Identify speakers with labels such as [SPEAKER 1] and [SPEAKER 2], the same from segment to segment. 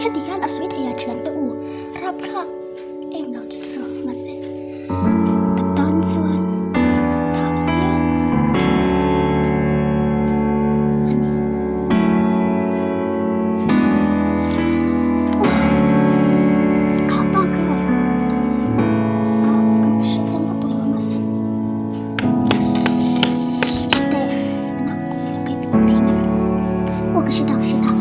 [SPEAKER 1] heti hian a sawi thei a thiante u rapthlak em lo chu chu mahse ka tan chuan thah hial a ni. Kha pa kha ka hre chiang vak tawh lo a mahse Aw ka hre ta ka hre ta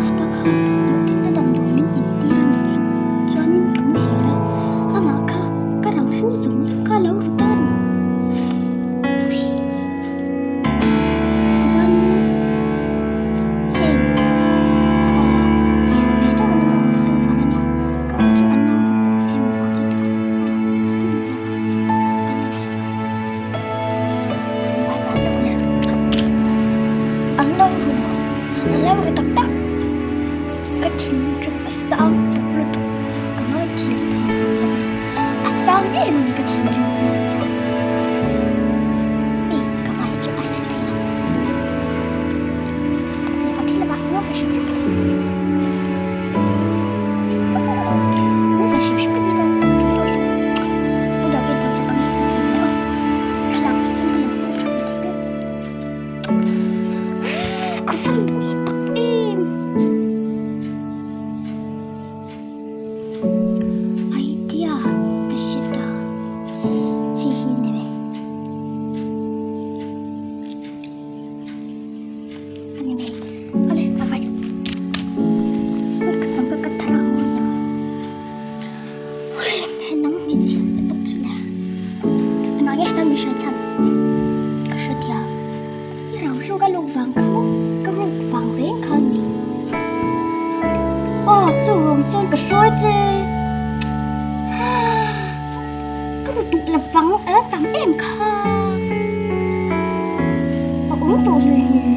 [SPEAKER 1] kha pa kha duhthutna damdawi min intir a ni chu chuanin ka muhil a amah kha ka ro hlu zawng zawng kha a lo ru ta a ni ka ban chain kha hrilh ve deuh a ni maw silver a nia ka ro chu an lo ru em vang chu An lo ru an lo ru tak tak ka thinrim a sang tuk lutuk ka ngaithiam thei lo a sang em a ni ka thinrim hei ka hmai hi chu a sen thei lo a thil lamah ngaw ve hrim hrim ka ti ngaw ve hrim hrim ka ti lo Ka van duh tak em. Idea ka hre ta. Hei hi ni ve. Ani mai. Ale bye bye. Ka sam ka cut thar ang mawi ang. Nang hmeichhia te bawk chu le engah nge heta min hrai chhan ka hre tia i rau hluk a luk vang kha maw ka ruk vang reng kha a ni aw chu rawng chuan ka hruai che ka ru duh la vang a la tam em kha a awm tawh hleinem.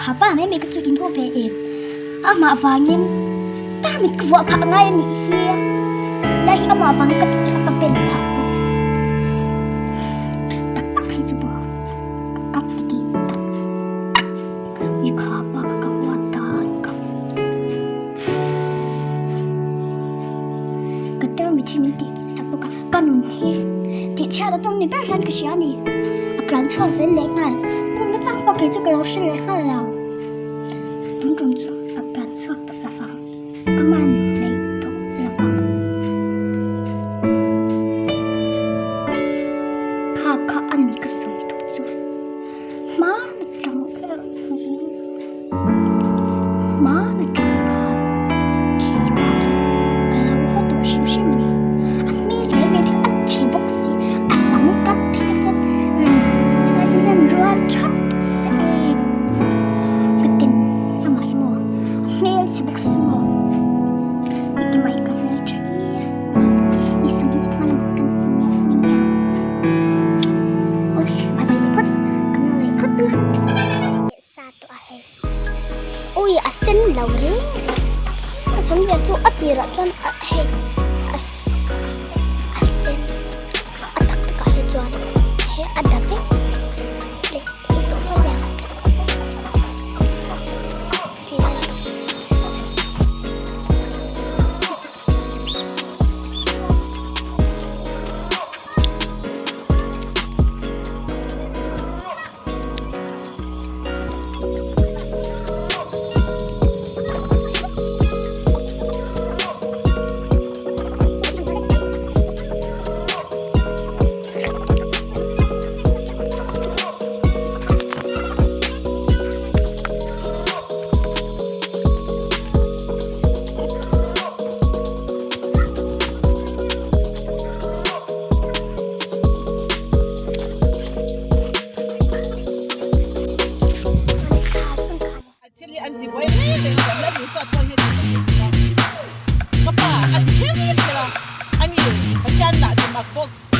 [SPEAKER 1] Kha pa mai mai ka chu in haw ve em amah vangin tarmit ka vuah phah ngai a nih hi lai hi amah vangin ka thuttir a ka ben phah bawk tak tak hi chu maw ka kap ti tih tak tak i kha pa kha ka huat dan ka ka tarmit hi min tih sak bawk a ka nun hi tih chhiat a tum ni ber hian ka hria a ni a tlan chhuak zel leh nghal pumna chang pawh kei chu ka lo hre leh nghal lo tun tum chu a tlan chhuak tawh lo vang ka man mai tawh lo vang kha kha a ni ka sawi duh chu hmana tang Hmana tang khan thi bak hi ka lo haw tawh hrim hrim a ni. A hmel reng reng hi a chhe bawk si, a sam kat phei tak chuan helai chu hian rual thap se ka ten amah hi maw a hmel chhe bawk si maw engkim ah hi ka hmel tha i i sam hi hma lamah kan hming hian ui bye bye leh phawt ka la leh phawt a. Sa tawh a hei. Ui a sen lo reng reng. A sawm zia chu a tirah chuan a hei a a sen a tak takah hi chuan hei a dap vek leh hei tawh phawt mai ang. Hei lai hi.
[SPEAKER 2] bawk.